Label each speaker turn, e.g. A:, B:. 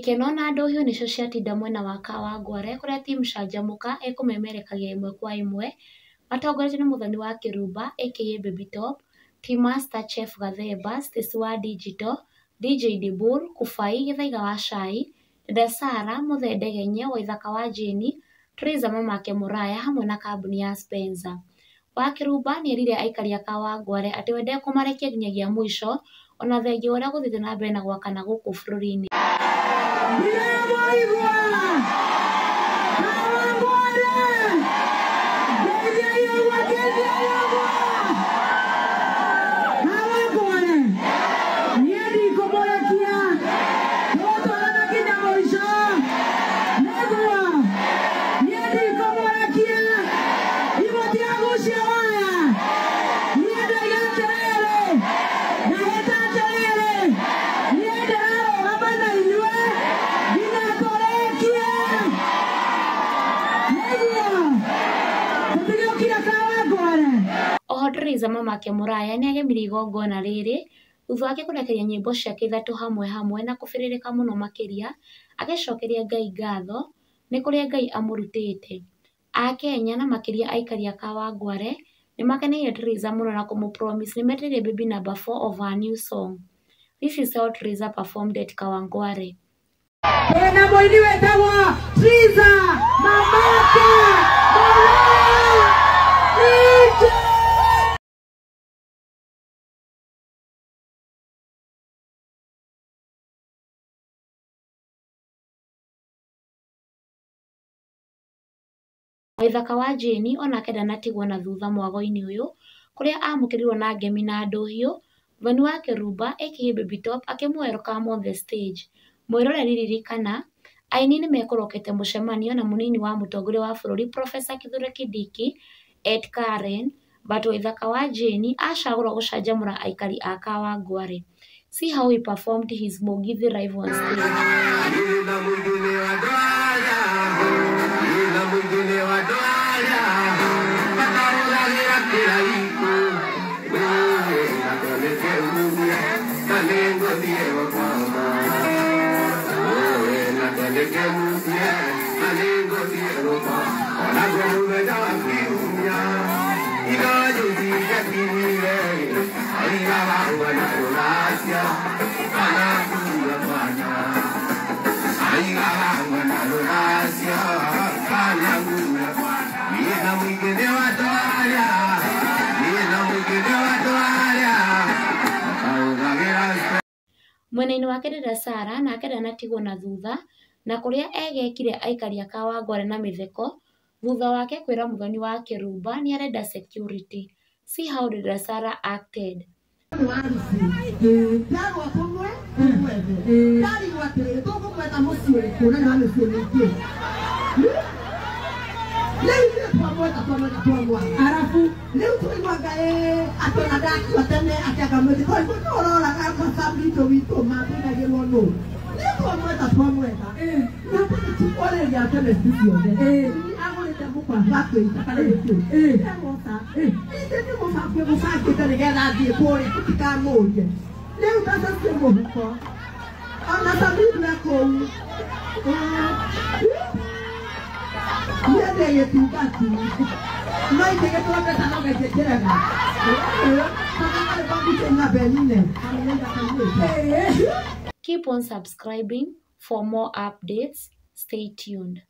A: Gĩkeno na ndũhiũ nĩcio ciatinda mwena wa Kawangware kũrĩa timu Canjamũka ĩkũmemerekagia ĩmwe kwa ĩmwe matongoretio nĩ Mũthoni wa Kĩrumba aka Baby Top, Team Master Chef Gathemba, Stacy wa Digital, DJ Dibul, Kubai Gĩthaiga wa Cai, Dada Sarah, Mũthee Ndegenye, Waithaka wa Jane, Triza Mamake Mũraya hamwe na kambuni ya Spencer. Wa Kĩrumba nĩerire aikari a Kawangware atĩ we ndekũmarekia nginyagia mũico ona thengia wa ũrĩa gũthiĩte na mbere na gwakana gũkũ bũrũri-inĩ. Oho Triza Mamake Mũraya nĩagemirie igongona rĩrĩ thutha wake kũrekereria nyĩmbo ciake ithatũ hamwe hamwe na kũbĩrĩrĩka mũno makĩria agĩcokeria Ngai ngatho nĩ kũrĩa Ngai amũrutĩte. Akenya na makĩria aikari a Kawangware nĩmakeneire Triza mũno na kũmũ-promise nĩmetereire baby number 4 of her new song. This is how Triza performed at Kawangware.
B: Kwĩna mũini wĩtagwo Triza Mamake Mũraya DJ.
A: Waithaka wa Jane onake ndanatigwo na thutha mwago-inĩ ũyũ kũrĩa amũkĩrirwo na ngemi na ndũhiũ Mũthoni wa Kĩrumba aka Baby Top akĩmũ welcome on the stage. Mwĩroreri ririkana aini nĩmekũrokete mũcemanio na mũnini wa mũtongoria wa bũrũri Professor Kithure Kindiki at Karen but Waithaka wa Jane acagũrwo gũcanjamũra aikari a Kawangware. See how he performed his Mugithi live on stage. Mwena-inĩ wake Dada Sarah nake ndanatigwo na thutha na kũrĩa egekire aikari a Kawangware na mĩtheko thutha wake kwĩra Mũthoni wa Kĩrumba nĩarenda security. See how Dada Sarah acted. Keep on subscribing for more updates. Stay tuned.